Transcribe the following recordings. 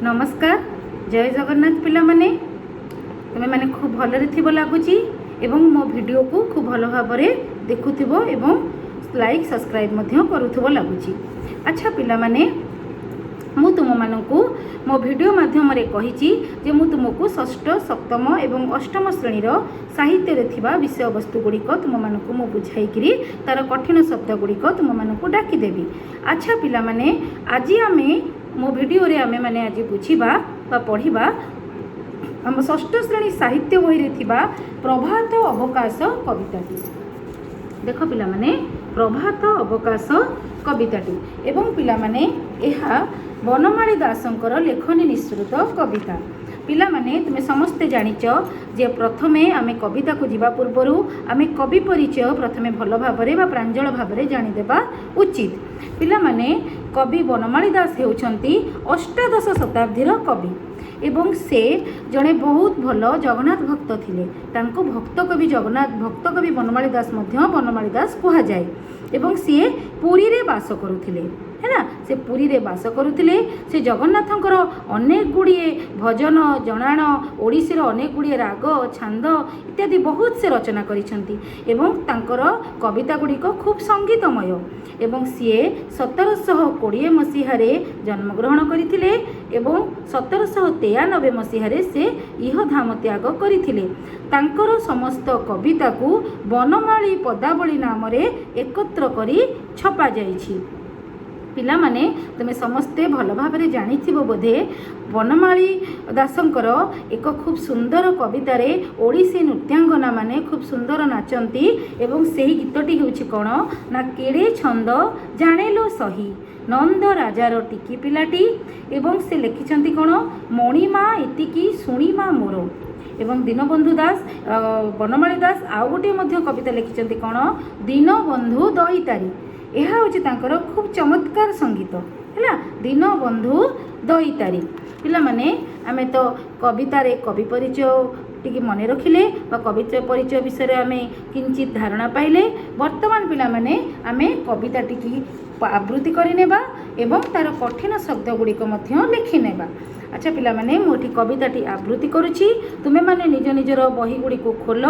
ନମସ୍କାର, ଜୟ ଜଗନ୍ନାଥ। ପିଲାମାନେ, ତୁମେମାନେ ଖୁବ୍ ଭଲରେ ଥିବ ଲାଗୁଛି ଏବଂ ମୋ ଭିଡ଼ିଓକୁ ଖୁବ୍ ଭଲ ଭାବରେ ଦେଖୁଥିବ ଏବଂ ଲାଇକ୍, ସବସ୍କ୍ରାଇବ୍ ମଧ୍ୟ କରୁଥିବ ଲାଗୁଛି। ଆଚ୍ଛା ପିଲାମାନେ, ମୁଁ ତୁମମାନଙ୍କୁ ମୋ ଭିଡ଼ିଓ ମାଧ୍ୟମରେ କହିଛି ଯେ ମୁଁ ତୁମକୁ ଷଷ୍ଠ, ସପ୍ତମ ଏବଂ ଅଷ୍ଟମ ଶ୍ରେଣୀର ସାହିତ୍ୟରେ ଥିବା ବିଷୟବସ୍ତୁ ଗୁଡ଼ିକ ତୁମମାନଙ୍କୁ ମୁଁ ବୁଝାଇକିରି ତା'ର କଠିନ ଶବ୍ଦ ଗୁଡ଼ିକ ତୁମମାନଙ୍କୁ ଡାକିଦେବି। ଆଚ୍ଛା ପିଲାମାନେ, ଆଜି ଆମେ ମୋ ଭିଡ଼ିଓରେ ଆମେମାନେ ଆଜି ବୁଝିବା ବା ପଢ଼ିବା ଆମ ଷଷ୍ଠ ଶ୍ରେଣୀ ସାହିତ୍ୟ ବହିରେ ଥିବା ପ୍ରଭାତ ଅବକାଶ କବିତାଟି। ଦେଖ ପିଲାମାନେ, ପ୍ରଭାତ ଅବକାଶ କବିତାଟି ଏବଂ ପିଲାମାନେ, ଏହା ବନମାଳୀ ଦାସଙ୍କର ଲେଖନୀ ନିଃସୃତ କବିତା। ପିଲାମାନେ, ତୁମେ ସମସ୍ତେ ଜାଣିଛ ଯେ ପ୍ରଥମେ ଆମେ କବିତାକୁ ଯିବା ପୂର୍ବରୁ ଆମେ କବି ପରିଚୟ ପ୍ରଥମେ ଭଲ ଭାବରେ ବା ପ୍ରାଞ୍ଜଳ ଭାବରେ ଜାଣିଦେବା ଉଚିତ। ପିଲାମାନେ, କବି ବନମାଳୀ ଦାସ ହେଉଛନ୍ତି ଅଷ୍ଟାଦଶ ଶତାବ୍ଦୀର କବି ଏବଂ ସେ ଜଣେ ବହୁତ ଭଲ ଜଗନ୍ନାଥ ଭକ୍ତ ଥିଲେ। ତାଙ୍କୁ ଭକ୍ତ କବି ଜଗନ୍ନାଥ, ଭକ୍ତ କବି ବନମାଳୀ ଦାସ ମଧ୍ୟ ବନମାଳୀ ଦାସ କୁହାଯାଏ ଏବଂ ସିଏ ପୁରୀରେ ବାସ କରୁଥିଲେ। ହେଲା, ସେ ପୁରୀରେ ବାସ କରୁଥିଲେ। ସେ ଜଗନ୍ନାଥଙ୍କର ଅନେକ ଗୁଡ଼ିଏ ଭଜନ, ଜଣାଣ, ଓଡ଼ିଶୀର ଅନେକ ଗୁଡ଼ିଏ ରାଗ, ଛାନ୍ଦ ଇତ୍ୟାଦି ବହୁତ ସେ ରଚନା କରିଛନ୍ତି ଏବଂ ତାଙ୍କର କବିତା ଗୁଡ଼ିକ ଖୁବ୍ ସଙ୍ଗୀତମୟ। ଏବଂ ସିଏ 1720 ମସିହାରେ ଜନ୍ମଗ୍ରହଣ କରିଥିଲେ ଏବଂ 1793 ମସିହାରେ ସେ ଇହଧାମ ତ୍ୟାଗ କରିଥିଲେ। ତାଙ୍କର ସମସ୍ତ କବିତାକୁ ବନମାଳୀ ପଦାବଳୀ ନାମରେ ଏକତ୍ର କରି ଛପାଯାଇଛି। ପିଲାମାନେ, ତୁମେ ସମସ୍ତେ ଭଲ ଭାବରେ ଜାଣିଥିବ ବୋଧେ, ବନମାଳୀ ଦାସଙ୍କର ଏକ ଖୁବ୍ ସୁନ୍ଦର କବିତାରେ ଓଡ଼ିଶୀ ନୃତ୍ୟାଙ୍ଗନା ମାନେ ଖୁବ୍ ସୁନ୍ଦର ନାଚନ୍ତି ଏବଂ ସେହି ଗୀତଟି ହେଉଛି କ'ଣ ନା, "କେଡ଼େ ଛନ୍ଦ ଜାଣେଲୋ ସହି ନନ୍ଦ ରାଜାର ଟିକି ପିଲାଟି"। ଏବଂ ସେ ଲେଖିଛନ୍ତି କ'ଣ? "ମଣିମା ଏତିକି ଶୁଣିମା ମୋର"। ଏବଂ ଦୀନବନ୍ଧୁ ଦାସ, ବନମାଳୀ ଦାସ ଆଉ ଗୋଟିଏ ମଧ୍ୟ କବିତା ଲେଖିଛନ୍ତି କ'ଣ? ଦୀନବନ୍ଧୁ ଦଇତାରୀ। ଏହା ହେଉଛି ତାଙ୍କର ଖୁବ୍ ଚମତ୍କାର ସଙ୍ଗୀତ ହେଲା ଦୀନବନ୍ଧୁ ଦଇତାରୀ। ପିଲାମାନେ, ଆମେ ତ କବିତାରେ କବି ପରିଚୟ ଟିକେ ମନେ ରଖିଲେ ବା କବିତା ପରିଚୟ ବିଷୟରେ ଆମେ କିଞ୍ଚିତ ଧାରଣା ପାଇଲେ। ବର୍ତ୍ତମାନ ପିଲାମାନେ, ଆମେ କବିତାଟିକି ଆବୃତ୍ତି କରିନେବା ଏବଂ ତା'ର କଠିନ ଶବ୍ଦ ଗୁଡ଼ିକ ମଧ୍ୟ ଲେଖିନେବା। ଆଚ୍ଛା ପିଲାମାନେ, ମୁଁ ଏଠି କବିତାଟି ଆବୃତ୍ତି କରୁଛି। ତୁମେମାନେ ନିଜ ନିଜର ବହି ଗୁଡ଼ିକୁ ଖୋଲ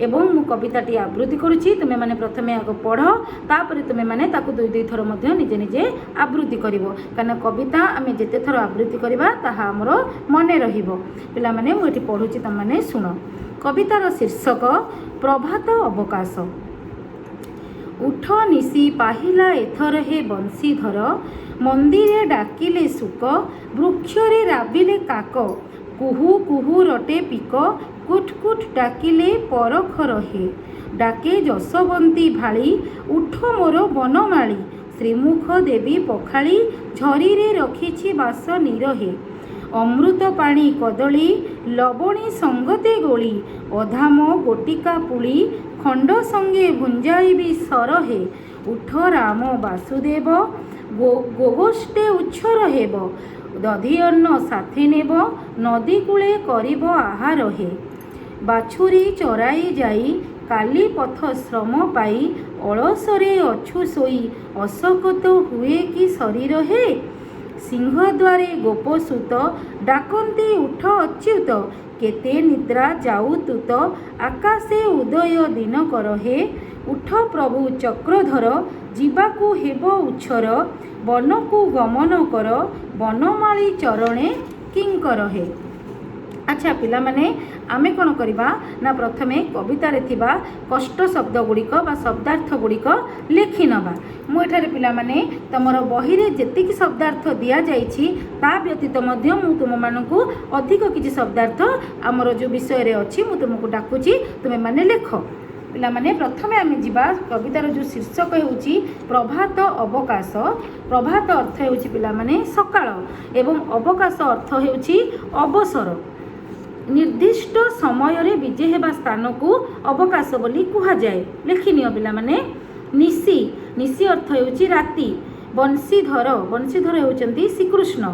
ଏବଂ ମୁଁ କବିତାଟି ଆବୃତ୍ତି କରୁଛି, ତୁମେମାନେ ପ୍ରଥମେ ଆଗ ପଢ଼, ତାପରେ ତୁମେମାନେ ତାକୁ ଦୁଇ ଦୁଇ ଥର ମଧ୍ୟ ନିଜେ ନିଜେ ଆବୃତ୍ତି କରିବ। କାରଣ କବିତା ଆମେ ଯେତେ ଥର ଆବୃତ୍ତି କରିବା, ତାହା ଆମର ମନେ ରହିବ। ପିଲାମାନେ, ମୁଁ ଏଠି ପଢ଼ୁଛି, ତୁମେମାନେ ଶୁଣ। କବିତାର ଶୀର୍ଷକ ପ୍ରଭାତ ଅବକାଶ। ଉଠ ନିଶି ପାହିଲା ଏଥର ହେ ବଂଶୀଧର, ମନ୍ଦିରେ ଡାକିଲେ ଶୁକ, ବୃକ୍ଷରେ ରାବିଲେ କାକ, କୁହୁ କୁହୁ ରଟେ ପିକ, କୁଟ୍ କୁଟ୍ ଡାକିଲେ ପରଖର ହେ। ଡାକେ ଯଶୋବନ୍ତୀ ଭାଳି, ଉଠ ମୋର ବନମାଳୀ, ଶ୍ରୀମୁଖ ଦେବି ପଖାଳି, ଝରିରେ ରଖିଛି ବାସ ନୀର ହେ। ଅମୃତ ପାଣି କଦଳୀ, ଲବଣୀ ସଙ୍ଗତେ ଗୋଳି, ଅଧାମ ଗୋଟିକା ପୁଳି, ଖଣ୍ଡ ସଙ୍ଗେ ଭୁଞ୍ଜାଇବି ସର ହେ। ଉଠ ରାମ ବାସୁଦେବ, ଗୋଗୋଷ୍ଠେ ଉଛର ହେବ, ଦଧିଅନ୍ନ ସାଥେ ନେବ, ନଦୀ କୂଳେ କରିବ ଆହାର ହେ। ବାଛୁରୀ ଚରାଇ ଯାଇ କାଲି ପଥ ଶ୍ରମ ପାଇ, ଅଳସରେ ଅଛୁ ଶୋଇ, ଅଶକତ ହୁଏ କି ଶରୀର ହେ। ସିଂହଦ୍ୱାରେ ଗୋପସୁତ ଡାକନ୍ତି ଉଠ ଅଚ୍ୟୁତ, କେତେ ନିଦ୍ରା ଯାଉ ତୁତ, ଆକାଶେ ଉଦୟ ଦିନକର ହେ। ଉଠ ପ୍ରଭୁ ଚକ୍ରଧର, ଯିବାକୁ ହେବ ଉଛର, ବନକୁ ଗମନ କର, ବନମାଳୀ ଚରଣେ କିଙ୍କର ହେ। ଆଚ୍ଛା ପିଲାମାନେ, ଆମେ କ'ଣ କରିବା ନା ପ୍ରଥମେ କବିତାରେ ଥିବା କଷ୍ଟ ଶବ୍ଦ ଗୁଡ଼ିକ ବା ଶବ୍ଦାର୍ଥ ଗୁଡ଼ିକ ଲେଖି ନେବା। ମୁଁ ଏଠାରେ ପିଲାମାନେ, ତୁମର ବହିରେ ଯେତିକି ଶବ୍ଦାର୍ଥ ଦିଆଯାଇଛି, ତା ବ୍ୟତୀତ ମଧ୍ୟ ମୁଁ ତୁମମାନଙ୍କୁ ଅଧିକ କିଛି ଶବ୍ଦାର୍ଥ ଆମର ଯେଉଁ ବିଷୟରେ ଅଛି, ମୁଁ ତୁମକୁ ଡାକୁଛି, ତୁମେମାନେ ଲେଖ। ପିଲାମାନେ, ପ୍ରଥମେ ଆମେ ଯିବା କବିତାର ଯେଉଁ ଶୀର୍ଷକ ହେଉଛି ପ୍ରଭାତ ଅବକାଶ। ପ୍ରଭାତ ଅର୍ଥ ହେଉଛି ପିଲାମାନେ ସକାଳ ଏବଂ ଅବକାଶ ଅର୍ଥ ହେଉଛି ଅବସର। ନିର୍ଦ୍ଦିଷ୍ଟ ସମୟରେ ବିଜେ ହେବା ସ୍ଥାନକୁ ଅବକାଶ ବୋଲି କୁହାଯାଏ। ଲେଖିନିଅ ପିଲାମାନେ। ନିଶି, ନିଶି ଅର୍ଥ ହେଉଛି ରାତି। ବଂଶୀଧର, ବଂଶୀଧର ହେଉଛନ୍ତି ଶ୍ରୀକୃଷ୍ଣ।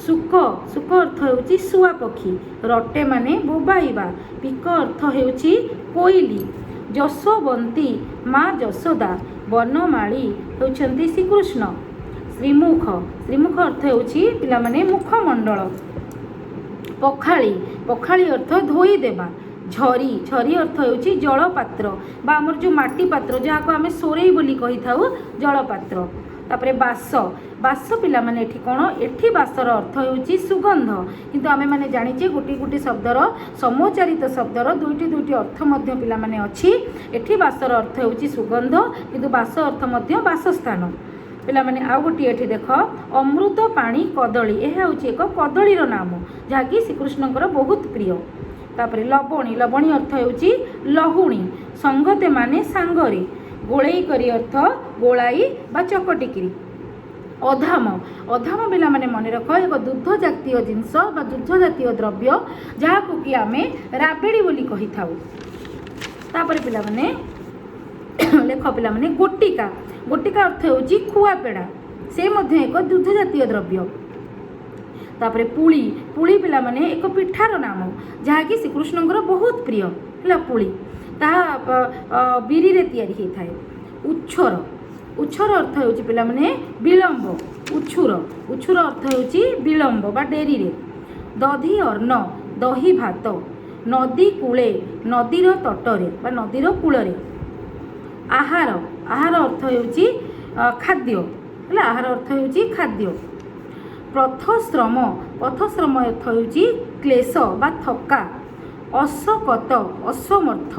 ଶୁକ, ଶୁକ ଅର୍ଥ ହେଉଛି ଶୁଆ ପକ୍ଷୀ। ରଟେ ମାନେ ବୋବାଇବା। ପିକ ଅର୍ଥ ହେଉଛି କୋଇଲି। ଯଶୋବନ୍ତୀ ମା ଯଶୋଦା। ବନମାଳୀ ହେଉଛନ୍ତି ଶ୍ରୀକୃଷ୍ଣ। ଶ୍ରୀମୁଖ, ଶ୍ରୀମୁଖ ଅର୍ଥ ହେଉଛି ପିଲାମାନେ ମୁଖମଣ୍ଡଳ। ପଖାଳି, ପଖାଳି ଅର୍ଥ ଧୋଇଦେବା। ଝରି, ଝରି ଅର୍ଥ ହେଉଛି ଜଳପାତ୍ର ବା ଆମର ଯେଉଁ ମାଟି ପାତ୍ର, ଯାହାକୁ ଆମେ ସୋରେଇ ବୋଲି କହିଥାଉ, ଜଳପାତ୍ର। ତାପରେ ବାସ, ବାସ ପିଲାମାନେ ଏଠି କ'ଣ? ଏଠି ବାସର ଅର୍ଥ ହେଉଛି ସୁଗନ୍ଧ। କିନ୍ତୁ ଆମେମାନେ ଜାଣିଛେ ଗୋଟିଏ ଗୋଟିଏ ଶବ୍ଦର, ସମୋଚ୍ଚାରିତ ଶବ୍ଦର ଦୁଇଟି ଦୁଇଟି ଅର୍ଥ ମଧ୍ୟ ପିଲାମାନେ ଅଛି। ଏଠି ବାସର ଅର୍ଥ ହେଉଛି ସୁଗନ୍ଧ, କିନ୍ତୁ ବାସ ଅର୍ଥ ମଧ୍ୟ ବାସସ୍ଥାନ। ପିଲାମାନେ, ଆଉ ଗୋଟିଏ ଏଠି ଦେଖ, ଅମୃତ ପାଣି କଦଳୀ, ଏହା ହେଉଛି ଏକ କଦଳୀର ନାମ, ଯାହାକି ଶ୍ରୀକୃଷ୍ଣଙ୍କର ବହୁତ ପ୍ରିୟ। ତାପରେ ଲବଣୀ, ଲବଣୀ ଅର୍ଥ ହେଉଛି ଲହୁଣୀ। ସଙ୍ଗତେ ମାନେ ସାଙ୍ଗରେ। ଗୋଳେଇ କରି ଅର୍ଥ ଗୋଳାଇ ବା ଚକଟିକିରି। ଅଧାମ, ଅଧାମ ପିଲାମାନେ ମନେ ରଖ, ଏକ ଦୁଗ୍ଧ ଜାତୀୟ ଜିନିଷ ବା ଦୁଗ୍ଧ ଜାତୀୟ ଦ୍ରବ୍ୟ, ଯାହାକୁ କି ଆମେ ରାବିଡ଼ି ବୋଲି କହିଥାଉ। ତାପରେ ପିଲାମାନେ ଲେଖ, ପିଲାମାନେ, ଗୋଟିକା, ଗୋଟିକା ଅର୍ଥ ହେଉଛି ଖୁଆ ପେଡ଼ା, ସେ ମଧ୍ୟ ଏକ ଦୁଗ୍ଧ ଜାତୀୟ ଦ୍ରବ୍ୟ। ତାପରେ ପୁଳି, ପୁଳି ପିଲାମାନେ ଏକ ପିଠାର ନାମ, ଯାହାକି ଶ୍ରୀକୃଷ୍ଣଙ୍କର ବହୁତ ପ୍ରିୟ ହେଲା ପୁଳି। ତାହା ବିରିରେ ତିଆରି ହେଇଥାଏ। ଉଚ୍ଛର, ଉଚ୍ଛର ଅର୍ଥ ହେଉଛି ପିଲାମାନେ ବିଳମ୍ବ। ଉଛୁର, ଉଛୁର ଅର୍ଥ ହେଉଛି ବିଳମ୍ବ ବା ଡେରିରେ। ଦଧି ଅନ୍ନ, ଦହି ଭାତ। ନଦୀ କୂଳେ, ନଦୀର ତଟରେ ବା ନଦୀର କୂଳରେ। ଆହାର, ଆହାର ଅର୍ଥ ହେଉଛି ଖାଦ୍ୟ ହେଲା, ଆହାର ଅର୍ଥ ହେଉଛି ଖାଦ୍ୟ। ପଥଶ୍ରମ, ପଥଶ୍ରମ ଅର୍ଥ ହେଉଛି କ୍ଲେଶ ବା ଥକା। ଅଶକତ, ଅସମର୍ଥ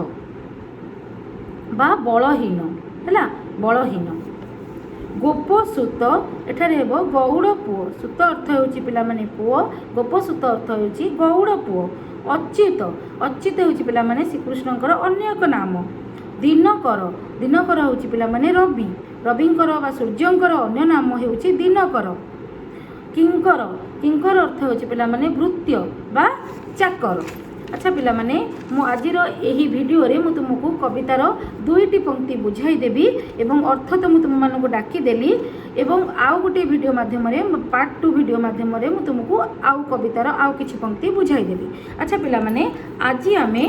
ବା ବଳହୀନ ହେଲା, ବଳହୀନ। ଗୋପସୁତ, ଏଠାରେ ହେବ ଗଉଡ଼ ପୁଅ। ସୁତ ଅର୍ଥ ହେଉଛି ପିଲାମାନେ ପୁଅ, ଗୋପସୁତ ଅର୍ଥ ହେଉଛି ଗଉଡ଼ ପୁଅ। ଅଚ୍ୟୁତ, ଅଚ୍ୟୁତ ହେଉଛି ପିଲାମାନେ ଶ୍ରୀକୃଷ୍ଣଙ୍କର ଅନ୍ୟ ଏକ ନାମ। ଦିନକର, ଦିନକର ହେଉଛି ପିଲାମାନେ ରବି, ରବିଙ୍କର ବା ସୂର୍ଯ୍ୟଙ୍କର ଅନ୍ୟ ନାମ ହେଉଛି ଦିନକର। କିଙ୍କର, କିଙ୍କର ଅର୍ଥ ହେଉଛି ପିଲାମାନେ ଭୃତ୍ୟ ବା ଚାକର। ଆଚ୍ଛା ପିଲାମାନେ, ମୁଁ ଆଜିର ଏହି ଭିଡ଼ିଓରେ ମୁଁ ତୁମକୁ କବିତାର ଦୁଇଟି ପଙ୍କ୍ତି ବୁଝାଇଦେବି ଏବଂ ଅର୍ଥ ତ ମୁଁ ତୁମମାନଙ୍କୁ ଡାକିଦେଲି, ଏବଂ ଆଉ ଗୋଟିଏ ଭିଡ଼ିଓ ମାଧ୍ୟମରେ, ପାର୍ଟ 2 ଭିଡ଼ିଓ ମାଧ୍ୟମରେ ମୁଁ ତୁମକୁ ଆଉ କବିତାର ଆଉ କିଛି ପଙ୍କ୍ତି ବୁଝାଇଦେବି। ଆଚ୍ଛା ପିଲାମାନେ, ଆଜି ଆମେ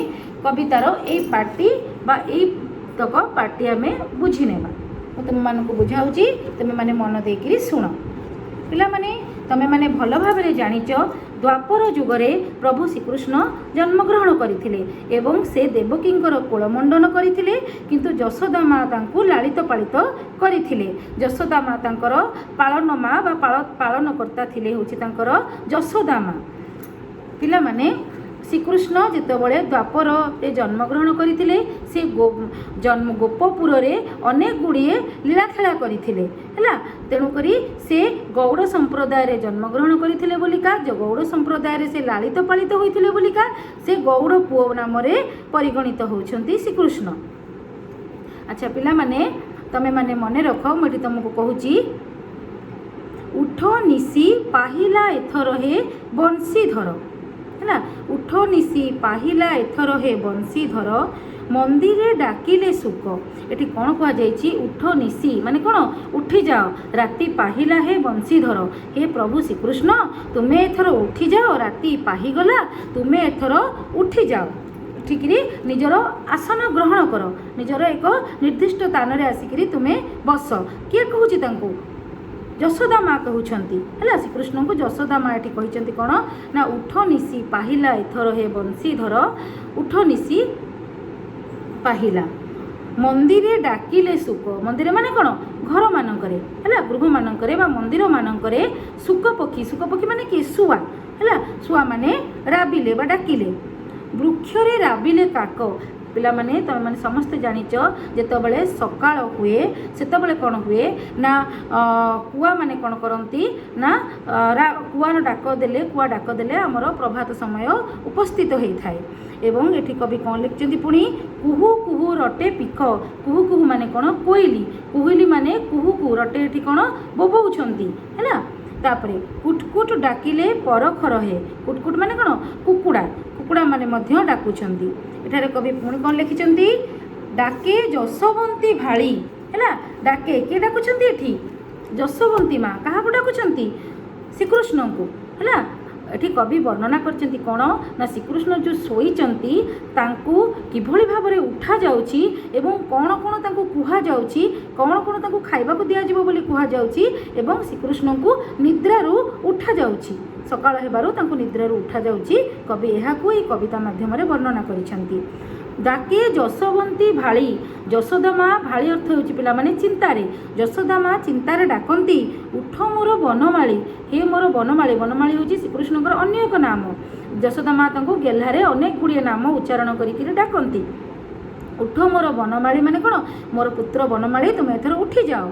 କବିତାର ଏଇ ପାର୍ଟଟି ବା ଏଇ ତକ ପାର୍ଟଟି ଆମେ ବୁଝିନେବା। ମୁଁ ତୁମମାନଙ୍କୁ ବୁଝାଉଛି, ତୁମେମାନେ ମନ ଦେଇକିରି ଶୁଣ। ପିଲାମାନେ, ତମେମାନେ ଭଲ ଭାବରେ ଜାଣିଛ, ଦ୍ୱାପର ଯୁଗରେ ପ୍ରଭୁ ଶ୍ରୀକୃଷ୍ଣ ଜନ୍ମଗ୍ରହଣ କରିଥିଲେ ଏବଂ ସେ ଦେବକୀଙ୍କର କୋଳମଣ୍ଡନ କରିଥିଲେ, କିନ୍ତୁ ଯଶୋଦା ମା ତାଙ୍କୁ ଲାଳିତ ପାଳିତ କରିଥିଲେ। ଯଶୋଦା ମା ତାଙ୍କର ପାଳନ ମା ବା ପାଳନକର୍ତ୍ତା ଥିଲେ ହେଉଛି ତାଙ୍କର ଯଶୋଦା ମା। ପିଲାମାନେ, ଶ୍ରୀକୃଷ୍ଣ ଯେତେବେଳେ ଦ୍ୱାପରରେ ଜନ୍ମଗ୍ରହଣ କରିଥିଲେ, ସେ ଜନ୍ମ ଗୋପପୁରରେ ଅନେକ ଗୁଡ଼ିଏ ଲୀଳାଖେଳା କରିଥିଲେ ହେଲା। ତେଣୁକରି ସେ ଗଉଡ଼ ସମ୍ପ୍ରଦାୟରେ ଜନ୍ମଗ୍ରହଣ କରିଥିଲେ ବୋଲିକା, ଗଉଡ଼ ସମ୍ପ୍ରଦାୟରେ ସେ ଲାଳିତ ପାଳିତ ହୋଇଥିଲେ ବୋଲିକା ସେ ଗଉଡ଼ ପୁଅ ନାମରେ ପରିଗଣିତ ହେଉଛନ୍ତି ଶ୍ରୀକୃଷ୍ଣ। ଆଚ୍ଛା ପିଲାମାନେ, ତମେମାନେ ମନେ ରଖ, ମୁଁ ଏଠି ତୁମକୁ କହୁଛି, ଉଠ ନିଶି ପାହିଲା ଏଥର ହେ ବଂଶୀଧର ହେଲା। ଉଠ ନିଶି ପାହିଲା ଏଥର ହେ ବଂଶୀଧର, ମନ୍ଦିରେ ଡାକିଲେ ଶୁକ। ଏଠି କ'ଣ କୁହାଯାଇଛି? ଉଠ ନିଶି ମାନେ କ'ଣ? ଉଠିଯାଅ, ରାତି ପାହିଲା ହେ ବଂଶୀଧର। ହେ ପ୍ରଭୁ ଶ୍ରୀକୃଷ୍ଣ, ତୁମେ ଏଥର ଉଠିଯାଅ, ରାତି ପାହିଗଲା, ତୁମେ ଏଥର ଉଠିଯାଅ, ଉଠିକିରି ନିଜର ଆସନ ଗ୍ରହଣ କର, ନିଜର ଏକ ନିର୍ଦ୍ଦିଷ୍ଟ ସ୍ଥାନରେ ଆସିକିରି ତୁମେ ବସ। କିଏ କହୁଛି ତାଙ୍କୁ? ଯଶୋଦା ମା କହୁଛନ୍ତି ହେଲା। ଶ୍ରୀକୃଷ୍ଣଙ୍କୁ ଯଶୋଦା ମା ଏଠି କହିଛନ୍ତି କ'ଣ ନା, ଉଠ ନିଶି ପାହିଲା ଏଥର ହେ ବଂଶୀଧର, ଉଠ ନିଶି ପାହିଲା, ମନ୍ଦିରେ ଡାକିଲେ ଶୁକ। ମନ୍ଦିର ମାନେ କ'ଣ? ଘରମାନଙ୍କରେ ହେଲା, ଗୃହମାନଙ୍କରେ ବା ମନ୍ଦିରମାନଙ୍କରେ ଶୁକ ପକ୍ଷୀ, ଶୁକ ପକ୍ଷୀ ମାନେ କିଏ? ଶୁଆ ହେଲା, ଶୁଆମାନେ ରାବିଲେ ବା ଡାକିଲେ। ବୃକ୍ଷରେ ରାବିଲେ କାକ। ପିଲାମାନେ, ତୁମେମାନେ ସମସ୍ତେ ଜାଣିଛ, ଯେତେବେଳେ ସକାଳ ହୁଏ ସେତେବେଳେ କ'ଣ ହୁଏ ନା, କୁଆମାନେ କ'ଣ କରନ୍ତି ନା, କୁଆର ଡାକ ଦେଲେ, କୁଆ ଡାକ ଦେଲେ ଆମର ପ୍ରଭାତ ସମୟ ଉପସ୍ଥିତ ହେଇଥାଏ। ଏବଂ ଏଠି କବି କ'ଣ ଲେଖିଛନ୍ତି ପୁଣି? କୁହୁ କୁହୁ ରଟେ ପିକ। କୁହୁ କୁହୁ ମାନେ କ'ଣ? କୋଇଲି। କୁହୁଲି ମାନେ କୁହୁ କୁହୁ, ରଟେ ଏଠି କ'ଣ? ବୋବଉଛନ୍ତି ହେଲା। ତାପରେ କୁଟକୁଟ ଡାକିଲେ ପରଖ ରହେ। କୁଟକୁଟ ମାନେ କ'ଣ? କୁକୁଡ଼ା, କୁକୁଡ଼ା ମାନେ ମଧ୍ୟ ଡାକୁଛନ୍ତି। ଏଠାରେ କବି ପୁଣି କ'ଣ ଲେଖିଛନ୍ତି? ଡାକେ ଯଶୋବନ୍ତୀ ଭାଳି ହେଲା। ଡାକେ, କିଏ ଡାକୁଛନ୍ତି ଏଠି? ଯଶୋବନ୍ତୀ ମା। କାହାକୁ ଡାକୁଛନ୍ତି? ଶ୍ରୀକୃଷ୍ଣଙ୍କୁ ହେଲା। ଏଠି କବି ବର୍ଣ୍ଣନା କରିଛନ୍ତି କ'ଣ ନା ଶ୍ରୀକୃଷ୍ଣ ଯେଉଁ ଶୋଇଛନ୍ତି, ତାଙ୍କୁ କିଭଳି ଭାବରେ ଉଠାଯାଉଛି ଏବଂ କ'ଣ କ'ଣ ତାଙ୍କୁ କୁହାଯାଉଛି, କ'ଣ କ'ଣ ତାଙ୍କୁ ଖାଇବାକୁ ଦିଆଯିବ ବୋଲି କୁହାଯାଉଛି ଏବଂ ଶ୍ରୀକୃଷ୍ଣଙ୍କୁ ନିଦ୍ରାରୁ ଉଠାଯାଉଛି। ସକାଳ ହେବାରୁ ତାଙ୍କୁ ନିଦ୍ରାରୁ ଉଠାଯାଉଛି। କବି ଏହାକୁ ଏଇ କବିତା ମାଧ୍ୟମରେ ବର୍ଣ୍ଣନା କରିଛନ୍ତି। ଡାକେ ଯଶୋବନ୍ତୀ ଭାଳି। ଯଶୋଦା ମା, ଭାଳି ଅର୍ଥ ହେଉଛି ପିଲାମାନେ ଚିନ୍ତାରେ। ଯଶୋଦା ମା ଚିନ୍ତାରେ ଡାକନ୍ତି, ଉଠ ମୋର ବନମାଳୀ, ହେ ମୋର ବନମାଳୀ। ବନମାଳୀ ହେଉଛି ଶ୍ରୀକୃଷ୍ଣଙ୍କର ଅନ୍ୟ ଏକ ନାମ। ଯଶୋଦା ମା ତାଙ୍କୁ ଗେହ୍ଲାରେ ଅନେକ ଗୁଡ଼ିଏ ନାମ ଉଚ୍ଚାରଣ କରିକିରି ଡାକନ୍ତି। ଉଠ ମୋର ବନମାଳୀ ମାନେ କ'ଣ? ମୋର ପୁତ୍ର ବନମାଳୀ, ତୁମେ ଏଥର ଉଠିଯାଅ।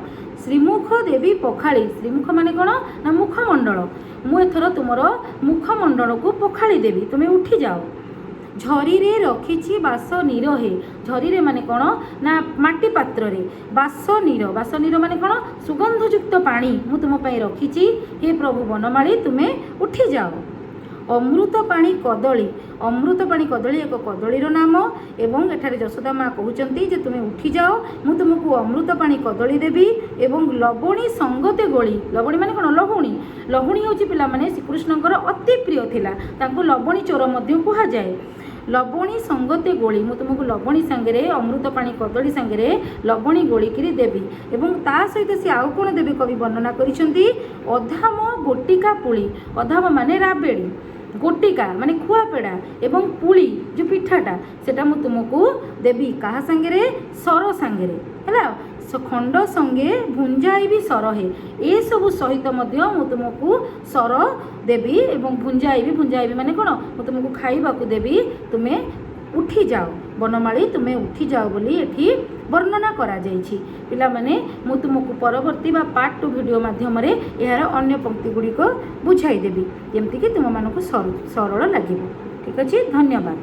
ଶ୍ରୀମୁଖ ଦେବୀ ପଖାଳି। ଶ୍ରୀମୁଖ ମାନେ କ'ଣ ନା ମୁଖମଣ୍ଡଳ। ମୁଁ ଏଥର ତୁମର ମୁଖମଣ୍ଡଳକୁ ପଖାଳି ଦେବି, ତୁମେ ଉଠିଯାଅ। ଝରିରେ ରଖିଛି ବାସ ନୀର ହେ। ଝରିରେ ମାନେ କ'ଣ ନା ମାଟି ପାତ୍ରରେ। ବାସ ନୀର, ବାସ ନୀର ମାନେ କ'ଣ? ସୁଗନ୍ଧଯୁକ୍ତ ପାଣି ମୁଁ ତୁମ ପାଇଁ ରଖିଛି। ହେ ପ୍ରଭୁ ବନମାଳୀ, ତୁମେ ଉଠିଯାଅ। ଅମୃତ ପାଣି କଦଳୀ। ଅମୃତ ପାଣି କଦଳୀ ଏକ କଦଳୀର ନାମ ଏବଂ ଏଠାରେ ଯଶୋଦା ମା କହୁଛନ୍ତି ଯେ ତୁମେ ଉଠିଯାଅ, ମୁଁ ତୁମକୁ ଅମୃତ ପାଣି କଦଳୀ ଦେବି ଏବଂ ଲବଣୀ ସଙ୍ଗତେ ଗୋଳି। ଲବଣୀ ମାନେ କ'ଣ? ଲହୁଣୀ। ଲହୁଣୀ ହେଉଛି ପିଲାମାନେ ଶ୍ରୀକୃଷ୍ଣଙ୍କର ଅତି ପ୍ରିୟ ଥିଲା। ତାଙ୍କୁ ଲବଣୀ ଚୋର ମଧ୍ୟ କୁହାଯାଏ। ଲବଣୀ ସଙ୍ଗତେ ଗୋଳି, ମୁଁ ତୁମକୁ ଲବଣୀ ସାଙ୍ଗରେ, ଅମୃତ ପାଣି କଦଳୀ ସାଙ୍ଗରେ ଲବଣୀ ଗୋଳିକିରି ଦେବି। ଏବଂ ତା ସହିତ ସେ ଆଉ କ'ଣ ଦେବେ କବି ବର୍ଣ୍ଣନା କରିଛନ୍ତି। ଅଧାମ ଗୋଟିକା ପୁଳି। ଅଧାମ ମାନେ ରାବେଡ଼ି, ଗୋଟିକା ମାନେ ଖୁଆପେଡ଼ା ଏବଂ ପୁଳି ଯେଉଁ ପିଠାଟା, ସେଟା ମୁଁ ତୁମକୁ ଦେବି। କାହା ସାଙ୍ଗରେ? ସର ସାଙ୍ଗରେ। ହେଲା, ଖଣ୍ଡ ସଙ୍ଗେ ଭୁଞ୍ଜାଇବି ସରହେ। ଏସବୁ ସହିତ ମଧ୍ୟ ମୁଁ ତୁମକୁ ସର ଦେବି ଏବଂ ଭୁଞ୍ଜାଇବି। ଭୁଞ୍ଜାଇବି ମାନେ କ'ଣ? ମୁଁ ତୁମକୁ ଖାଇବାକୁ ଦେବି। ତୁମେ ଉଠିଯାଅ ବନମାଳୀ, ତୁମେ ଉଠିଯାଅ ବୋଲି ଏଠି ବର୍ଣ୍ଣନା କରାଯାଇଛି। ପିଲାମାନେ, ମୁଁ ତୁମକୁ ପରବର୍ତ୍ତୀ ବା ପାର୍ଟ 2 ଭିଡ଼ିଓ ମାଧ୍ୟମରେ ଏହାର ଅନ୍ୟ ପଙ୍କ୍ତି ଗୁଡ଼ିକ ବୁଝାଇଦେବି, ଯେମିତିକି ତୁମମାନଙ୍କୁ ସରଳ ଲାଗିବ। ଠିକ୍ ଅଛି, ଧନ୍ୟବାଦ।